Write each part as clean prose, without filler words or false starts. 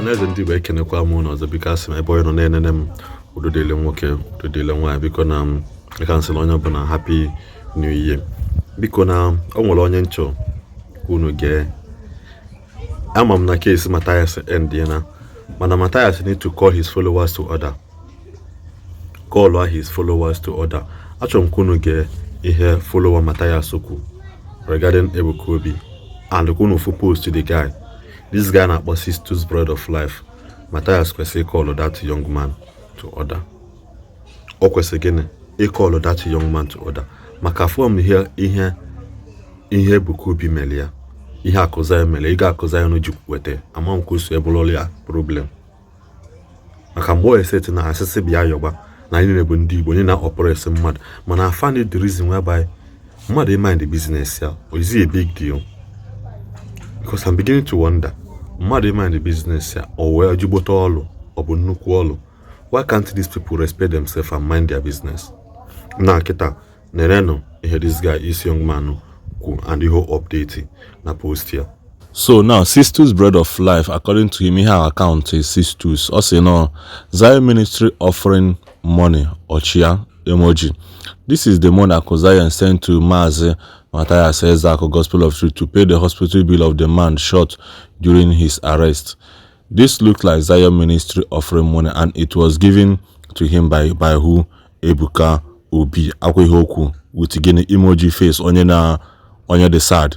Ọhaneze ndị Igbo, ekenekwa m unu ọzọ. Biko, asị m ebe onye nọ na-enene m, udo dịle nwoke, udo dịle nwaanyị. Biko, na m ekansịl onye ọbụla, Happy New Year. Biko, na o nwere onye nchọ unu gee. Ama m na case Mathias end na, mana Mathias need to call his followers to order, call his followers to order. Achọrọ m ka unu gee ihe follower Mathias kwu regarding Ebuka Obi and ka unu fu post the guy, this guy na-akpọ Sisters Bread of Life. Mathias kwesịrị call that young man to order. O kwesịrị gịnị? Ịcall that young man to order, maka from ihe ihe Ebuka Obi mere ya, ihe Akụ mere, ego Akụ Zion ji weta, ama m ka o si ebụrụla ya problem. Maka mgbe o eseti na asịsị bịa yọgba na anyị niile bụ ndị Igbo, onye na-oppress mmadụ. Mana I find it the reason whereby mmadụ mind business ya, is it a big deal? Because I'm beginning to wonder, mmadụ mind business ya, o wee jigbote ọlụ, ọ bụ nnukwu ọlụ? Why can't these people respect themselves and mind their business? Na kịta nerenụ ihe this guy, this young man kwu and ihe update na post ya. So now, Sisters Bread of Life, according to him, ihe account is Sisters. Ọ sị no Zion Ministry offering money, ọchịa emoji. This is the money Aku Zion sent to Mazi Matthias Ezeaku, Gospel of Truth, to pay the hospital bill of the man shot during his arrest. This looked like Zion Ministry offering money, and it was given to him by who? Ebuka Obi. Akwa ihe okwu with gịnị? Emoji face onye na onye dị sad.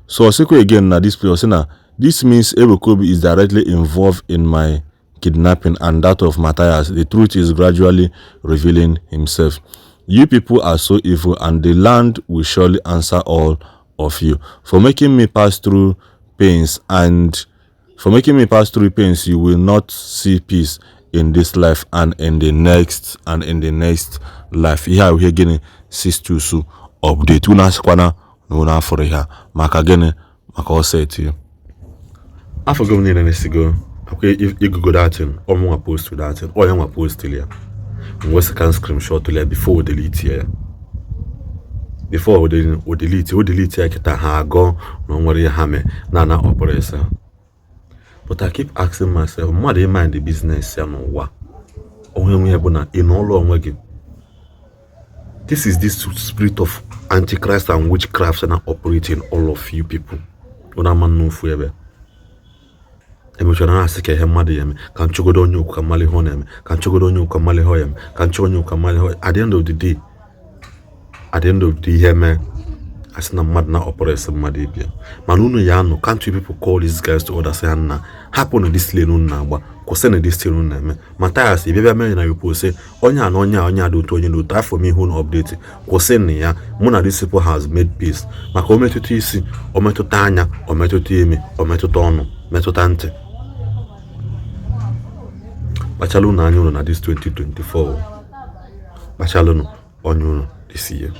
So ọsịkwa again na this place, ọsị na this means Ebuka Obi is directly involved in my kidnapping and that of Matthias. The truth is gradually revealing himself. You people are so evil, and the land will surely answer all of you for making me pass through pains and for making me pass through pains. You will not see peace in this life and in the next and in the next life. Ihe a ihe gịnị Sisters update? Unu asịkwana na unu afụrụ ihe a. Maka gịnị? Maka ọsọ. Afọgo m niile na-esigo akwa igugo datin ọmụnwa post datin, onye nwa post ya mgbe second screenshot ya before o delete ya, before o delete ya. Kịta ha agọ na o nwere ihe ha mee na ana oppress ha. But I keep asking myself, mmadụ ịmind the business ya n'ụwa onwe nwe bụ na ị n'ụlọ onwe gị. This is this spirit of antichrist and witchcraft na operating all of you people. Unu ama n'ofu ebe emechara na-asị ka ihe mmadụ ya eme, ka nchọgodo onye okwu ka mmalị ihe ọ na-eme, ka nchọgodo onye okwu ka mmalị ihe ọ ya eme, ka nchọ onye okwu ka mmalị ihe ọ. At the end of the day, at the end of the day, ihe mee, asị na mmadụ na oppress mmadụ ibia. Mana unu ya anụ, can't you people call these guys to order? Sị ha nna, hapụ na this lane unu na-agba, kwụsị na this thing unu na-eme. Mathias, ị bịa mee na your post sị onye a na onye a, onye a dị otu, onye dị otu afọ m ihe unu update, kwụsị na ya. Mụ na these people has made peace. Maka o metụta isi, o metụta anya, o metụta imi, o metụta ọnụ, metụta ntị. Kpachala unu anya unu na this 2024. Kpachala unu anya unu this year.